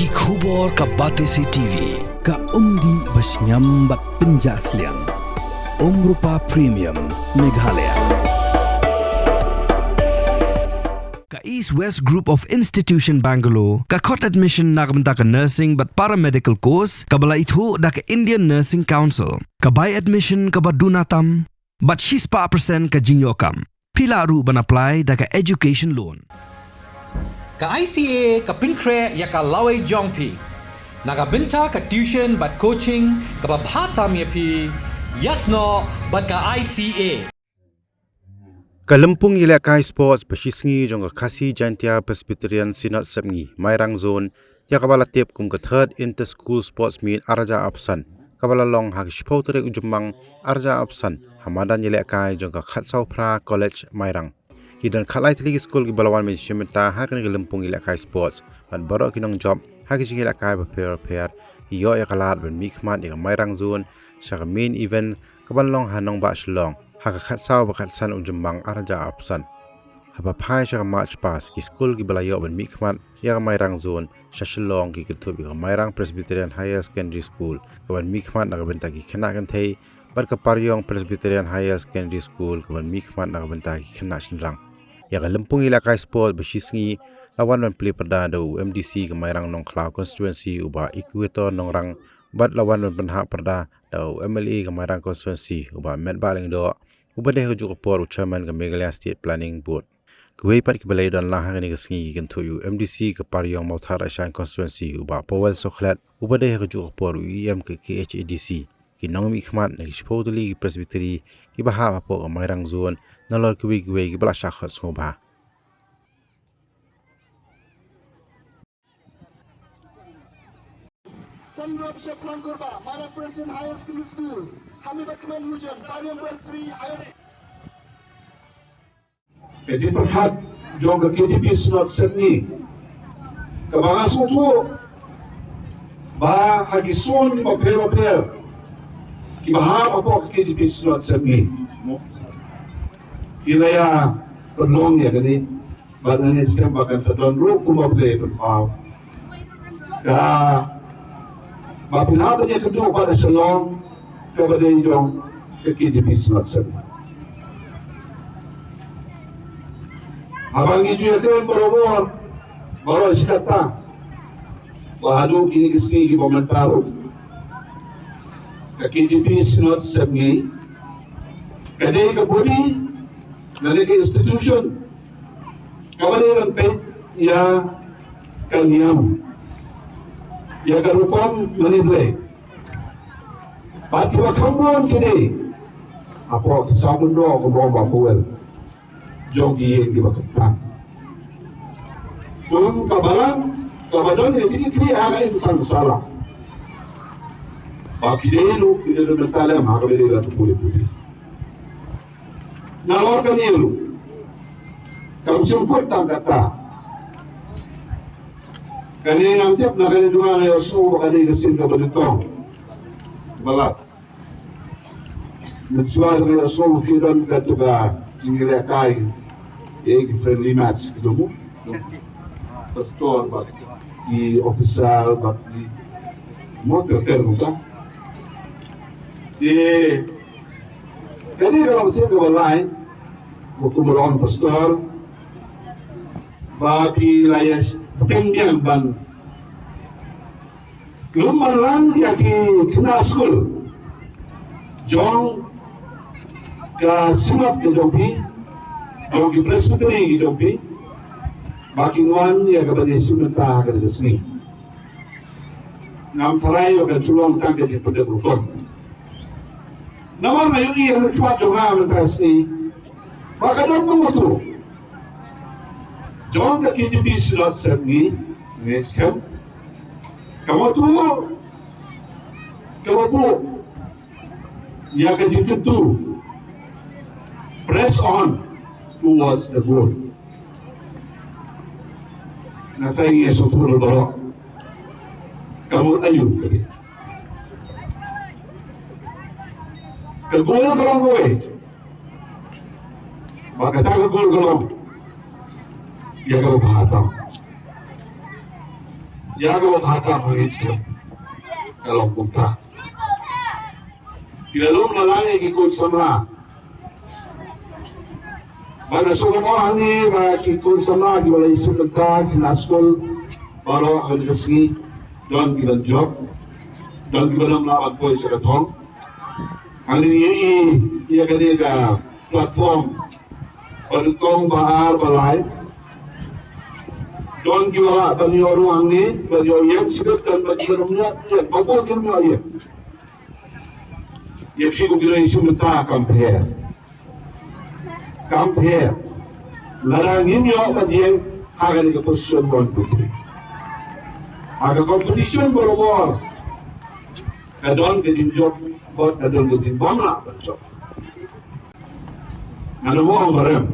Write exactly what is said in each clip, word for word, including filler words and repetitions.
Ki khubor ka Batesi T V, ka umdih ba shngiam bad pynjah sliang. Umrupa Premium, Meghalaya. Ka East West Group of Institution Bangalore ka khot admission na ka bynta ka nursing bad paramedical course kaba la ithuh da ka Indian Nursing Council. Ka bai admission kaba duna tam bad shispah percent ka jingïoh kam. Phi lah ruh ban apply da ka education loan. Ka I C A ka pynkhreh ïa ka lawei jong phi na ka bynta ka tuition bad coaching kaba bha tam ïa phi. Ïasnoh bad ka I C A. Ka lympung ïalehkai sports ba shisngi jong ka Khasi Jaintia Presbyterian Synod Sepngi, Mairang Zone, ïa kaba la tip kum ka Third Inter School Sports Meet ar hajar arphew san, kaba la long ha ka shiphew tarik u Jymmang ar hajar arphew san, ha madan ïalehkai jong ka Khatsawphra College, Mairang. Ki don khatlai tylli ki skul kiba la wan ban shim bynta ha kane ka lympung ïalehkai sports, bad baroh ki nongjop ha ki jingïalehkai bapher bapher ki ïoh ïa ka lad ban mihkhmat ïa ka Mairang Zone sha ka main event kaban long ha nongbah Shillong ha ka khatsaw bad khatsan u Jymmang ar hajar arphew san. Haba phai sha ka march past, ki skul kiba la ïoh ban mihkhmat ïa ka Mairang Zone sha Shillong ki kynthup ïa ka Mairang Presbyterian Higher Secondary School kaban mihkhmat na ka bynta ki khynnah kynthei, bad ka Pariong Presbyterian Higher Secondary School kaban mihkhmat na ka bynta ki khynnah shynrang. Ïa ka lympung ïalehkai sports ba shisngi la wan ban plie pyrda da u M D C ka Mairang Nongkhlaw Constituency u Bah Equator Nongrang, bad la wan ban pynhap pyrda da u M L A ka Mairang Constituency u Bah Metbah Lyngdoh, uba dei ha kajuh ka por u Chairman ka Meghalaya State Planning Board. Kiwei pat kiba la ïadon lang ha kane ka sngi ki kynthup ïa u M D C ka Pariong Mawthadraishan Constituency u Bah Powell Sokhlet, uba dei ha kajuh ka por u E M ka K H A D C, ki nongmihkhmat na ki shiphew tylli ki presbytery kiba hap hapoh ka Mairang Zone, nalor kiwei kiwei kiba la shah khot sngewbha. Sanrop Shaphrang Kurba, Mairang Presbyterian Higher Secondary School, Hamibat Kmen Mujan, Pariong Presbyterian Higher Secondary. Ka jingpyrkhat jong ka K J P Synod Sepngi, kaba nga sngewthuh ba ha ki zone kiba pher bapher kiba hap hapoh ka K J P Synod Sepngi, ki la ïa pynlong ïa kane. Bad nga ngeit skhem ba kan sa don ruh kumba phi la pynpaw. Kaba phi la pynïakynduh bad ka Shillong kaba dei jong ka K J P Synod Sepngi. Haba ngi ju ïakren barabor, baroh shi katta, ba haduh kine ki sngi kiba mynta ruh, ka K J P Synod Sepngi ka dei ka body lane ka institution kaba dei ban peit ïa ka niam, ïa ka rukom mane Blei. Bad kiba kham bun ki dei hapoh ki saw kyndoh kumba ong Bah Powell, jong ki ïing kiba kyrteng. Kum ka balang kaba don ïa ki kri ha ka imsang sala, ba ki dei ruh ki dei ruh mynta lem ha kaba dei ruh ka pule pule. Nalor kane ruh kam shym kut tang kata. Kane ngam tip na kane jong nga, nga ïohsngew ba kane ka sien kaba nyngkong ba la, mynshuwa nga ïohsngew ki don kato ka jingïalehkai ïa ki friendly match ki don mo, pastor bad ki officer bad ki mo ter ter mo ka. Te kane ka long sien kaba lai, ba kum ba long pastor ba phi la ïa teng biang ban lum ban lang ïa ki khynnah skul jong ka Synod ka jong phi, jong ki Presbytery ki jong phi, ba kin wan ïa kaban ïashim bynta ha kane ka sngi. Ngam tharai ba kan shu long tang ka jingpyndep rukom. Namar nga ïohi ha mynshuwa jong nga mynta ka sngi ba ka don ka motto jong ka K J P Synod Sepngi, nga ngeit skhem ka motto kaba buh ïa ka jingkyntu, "Press on towards the goal." Nga tharai ngi ïa sngewthuh baroh ka mut aïu ka dei. Ka goal ka long kawei, bad kata ka goal ka long ïa kaba bha tam. Ïa kaba bha tam ha ka skem ka long kumta. Ki la lum la lang ïa ki khun samla. Ba nga sngewbha hangne ba ki khun samla kiba la ïashim bynta ki nang skul baroh ha kane ka sngi, don kiban jop, don kiban ym lah ban poi sha ka thong. Hangne ngi ïohi ïa kane ka platform ba nyngkong, ba ar, ba lai. Don kiba lah ban ïoh ruh hangne ban ïoh ïeng, shu don ba kiban ym ïoh ïeng, ba bun kim ïoh ïeng. Ïa phi kum ki nongïashim bynta kam pher. Kam pher. Lada ngim ïoh ban ïeng ha kane ka position one, two, three, ha ka competition barabor ka don ka jingjop bad ka don ka jingbym lah ban jop. Ngan ym ong barem.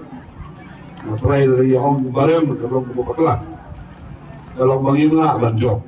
Nga try ïa ong barem ka long kaba bakla. Ka long ba ngim lah ban jop.